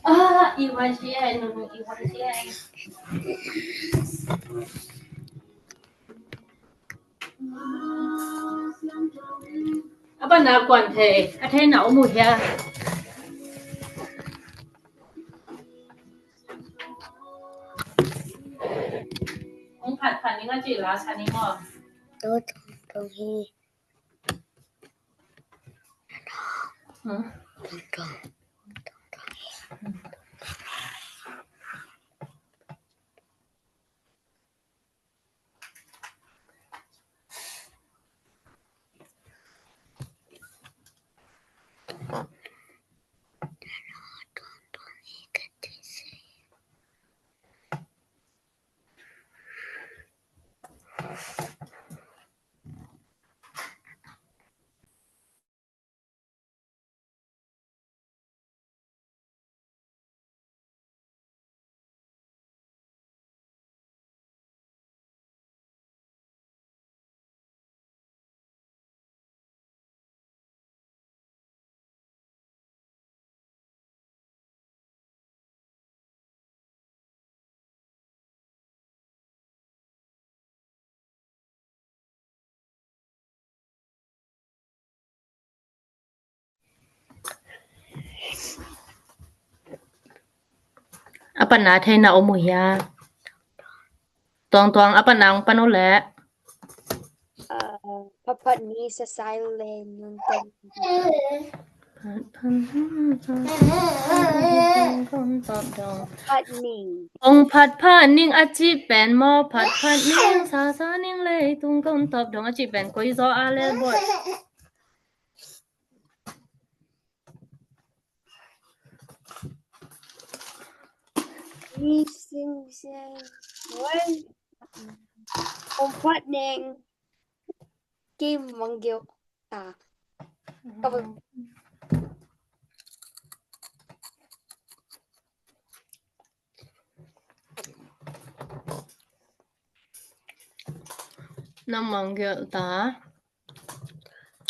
Ah, i wan si ai, nunu i wan si ai. A patna kuan thei, a theina om uh hia? Hong phat phat ning a cih la sa ning maw? Tawh tawh tawh hi. A patna theina om uh hia? Tuangtuang, a patna hong pan uh leh. Ah, phat phat ni sa sai le nun ten. Phat phat ni sa sai le nun ten. Phat ning. Hong phat phat ning a cih pen maw, phat phat ning sa sa ning leitung kong tawp dong a cih pen koi zaw a le buat. Ni sing sing. Wen. Hong phat ning. Kim Mang Gyo. Ah. Ka bu-, na Mang Gyo ta.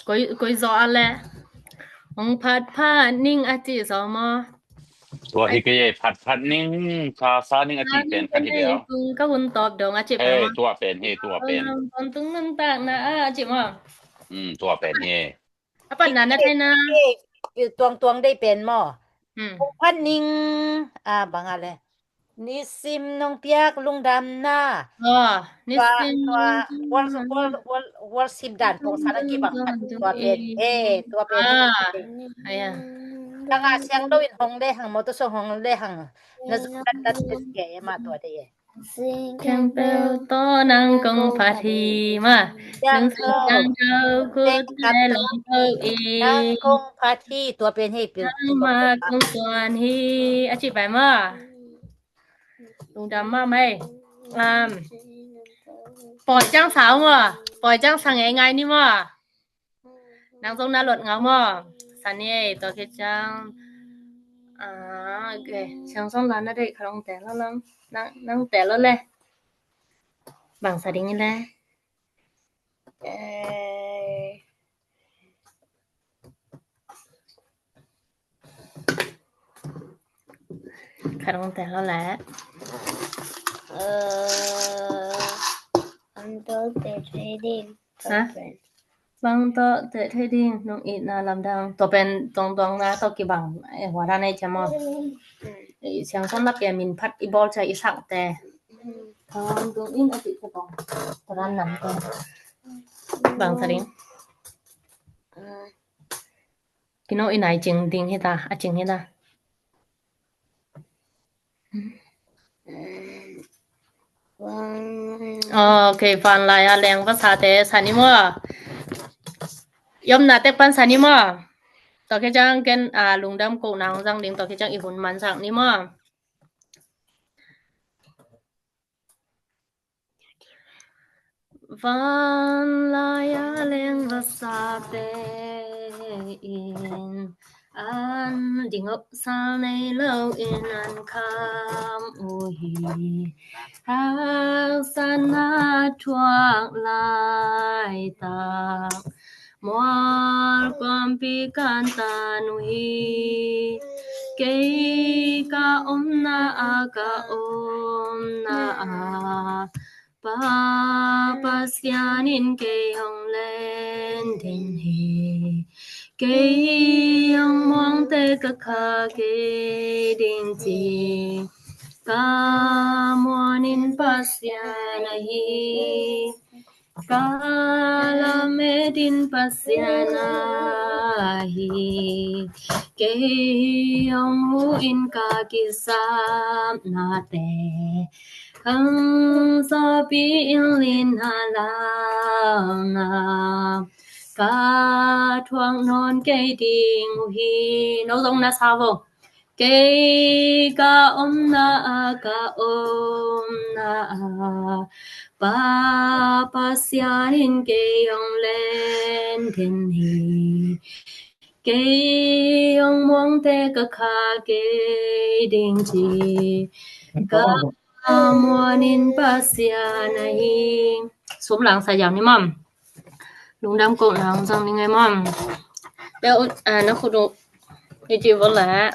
Koi, koi zaw a le. Hong phat phat ning a cih zaw maw? Tua hi kei e, phat phat ning, sa sa ning a cih pen khat hi leh. Tung ka hun tawp dong a cih pen. He, tua pen, he, tua pen. Tung nuntakna a cih maw. Hmm, tua pen hi. A patna na theihna. Tuang tuang deih pen maw. Hmm. Kong phat ning, a, bang a le. Nisim nong piak lungdamna. Oh, nisim. Tua, tua, worship dan kong sa na kibang khat tua pen. Eh, tua pen. Ah, aya. Tangah siangtho in hong lehang, motor song hong lehang. Na zuk dat dat pen kei ma tua de. Khempeuh tawh nang kong phat hi ma. Nang sing siangtho kut le lam tho in. Nang kong phat hi, tua pen hi pil. Nang ma kong tuan hi. A cih pai ma. Lungdam mahmah ei. Um, pawi ciang sa ung aw. Pawi ciang sa ngeingai ni maw. Nang zong na luat ngau maw. Sa ni ei, tua khit ciang. Ah, ok. Ciang zong la na deih kha long te lo lang. Nang, nang te lo le. Bang sa ding i le. Eh. Kha dong te lo le. Eh, bang tawh te thei ding. Ha? Bang tawh te thei ding, nong itna lamdang. Tua pen tong tong na tawh kibang, eh, hua dan ei cia maw. Eh, siang son la pia min phat i bawl cia i sak te. Tong tong in a ti te tong. Tua dan nam te. Bang sa ding. Kino i nai cing ding hi ta, a cing hi ta. Ok, van lai a leng va sa te sa ni maw. Yom na tek pan sa ni maw. Tua khit ciang ken, a, lungdam ko nang zang ding, tua khit ciang i hun man sak ni maw. Van lai a leng va sa te in an ding op sal nei lo in an kham uh hi. Haksatna thuak laitak mual kuampi kan tan uh hi. Kei ka omna a, ka omna a, Pa Pasian in kei hong len ding hi. Kei hong muangte ka kha kei ding ci, ka muan in Pasian ahi. Ka lamet in Pasian ahi. Kei hong hu in ka kisapnate, khang sawpi in lin a launa, ka thuak nawn kei ding uh hi. No zong na sa vo. Kei ka omna a, ka omna a, Pa Pasian in kei hong len den hi. Kei hong muangte ka kha kei ding ci, ka muan in Pasian ahi. Sum lang sa yau ni mam. Lungdam ko lang zang ni ngai mam. Bel, ah, na khut uh. Ni ci vo la.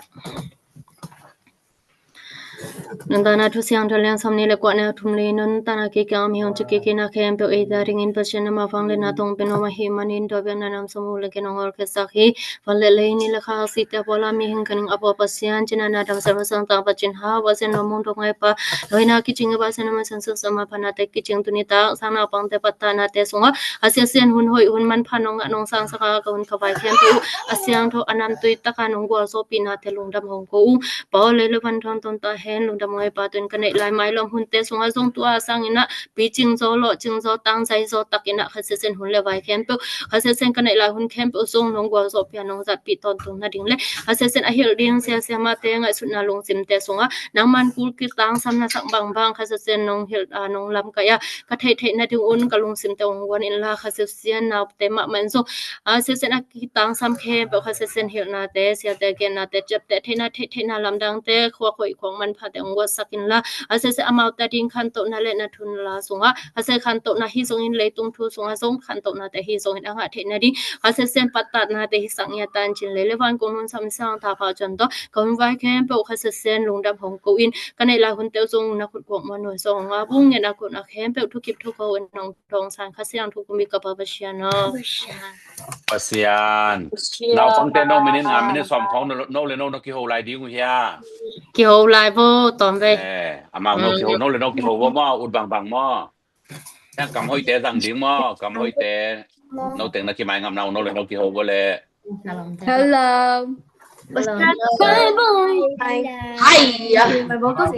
Nuntakna thu siangtho lian sawm nih le kua, neu thum li. Nuntakna kikiang a mihing ci kikina khempeuh ei ta dingin Pasian na mavang le na tong pen om ahih manin tua biakna nam sawm uh le gen ong ol khesak hi. Van le lei, ni le kha, haksite a puala, mihing khenin a pua Pasian, cina na dam sel sang tang Pasian hau, Pasian lo mung dok ngai pa, lo hina kicing i Pasian na man sang sang sama phanate kicing tuni tak sang naupangte pattah nate sungah Pasian hun hoih hun manpha nong ngah nong sang saka ka hun khavai khempeuh a siangtho a namtui taka nong gualzawhpih nate lungdam hong ko uh. Pau lei le van thon ton ta hen, lungdam ngai pa, tun ka neih lai mailawm hunte sungah zong tua sangin ah picing zaw, lawhcing zaw, tangzai zaw takin ah Kha Siasen hun le vai khempeuh, Kha Siasen ka neih lai hun khempeuh zong nong gualzawhpih a nong zatpih tawntung nading le Kha Siasen a hilh ding sia siamahte ngaihsutna lungsimte sungah nangman kul kitangsamna sak bangbang Kha Siasen nong hilh a nong lamkaih a ka theihtheih nading un ka lungsimte hong guan inla Kha Siasen naute mahmah in zong Kha Siasen a kitangsam khempeuh Kha Siasen hilhnate, siate gennate, ciapteh theihna, theihtheihna lamdangte, khuak hoih khuak manphate hong sak inla, a sese amaute ading khantohna le na thunna sungah, a se khantohna hi zongin leitung thu sungah zong khantohnate hi zongin a ngah theih nading, a sese pattahna te hi sak ngiat tan cin lei le van kong nun sam sang ta pha cun tawh ka hun vai khempeuh kha sesen lungdam hong ko in ka neih lai hun teuh zong na khut kuak muan nuai zong a bung ngen a kun a khempeuh thukip thukho in nong thong san kha siang thu kumi ka pa Pasian aw. Pasian. Pasian. Naupangte no minute nga minute sawm khawng no, no le no na kiho lai ding uh hia? Kiho lai bo, tawm ve. Eh, amau no kiho, no le no kiho bo maw, ut bangbang maw? Kam hoihte zang ding maw, kam hoihte. No teng na kimai ngam nau, no le no kiho bo le. Hello. Bye bye. Hi. Oh my God.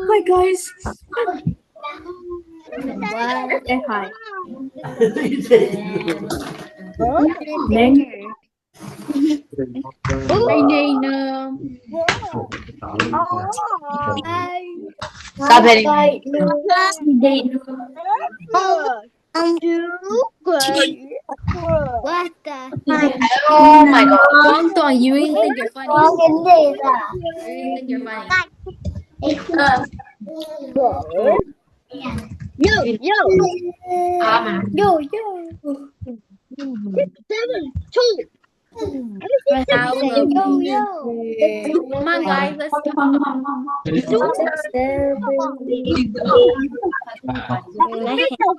Hi guys. Say hi. Hey, Nina. Stop hitting me. What the? Oh my God. Tuang Tuang, you really think you're funny? You really think you're funny? Yo, yo. Yo, yo. Six, seven, two. Yo, yo. Come on, guys, let's go.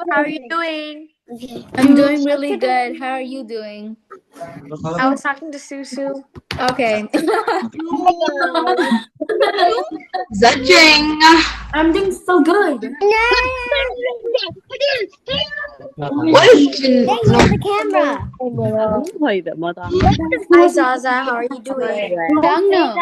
How are you doing? I'm doing really good. How are you doing? I was talking to Susu. Okay. Judging. I'm doing so good. What is the camera? Hi Zaza, how are you doing? Dang no.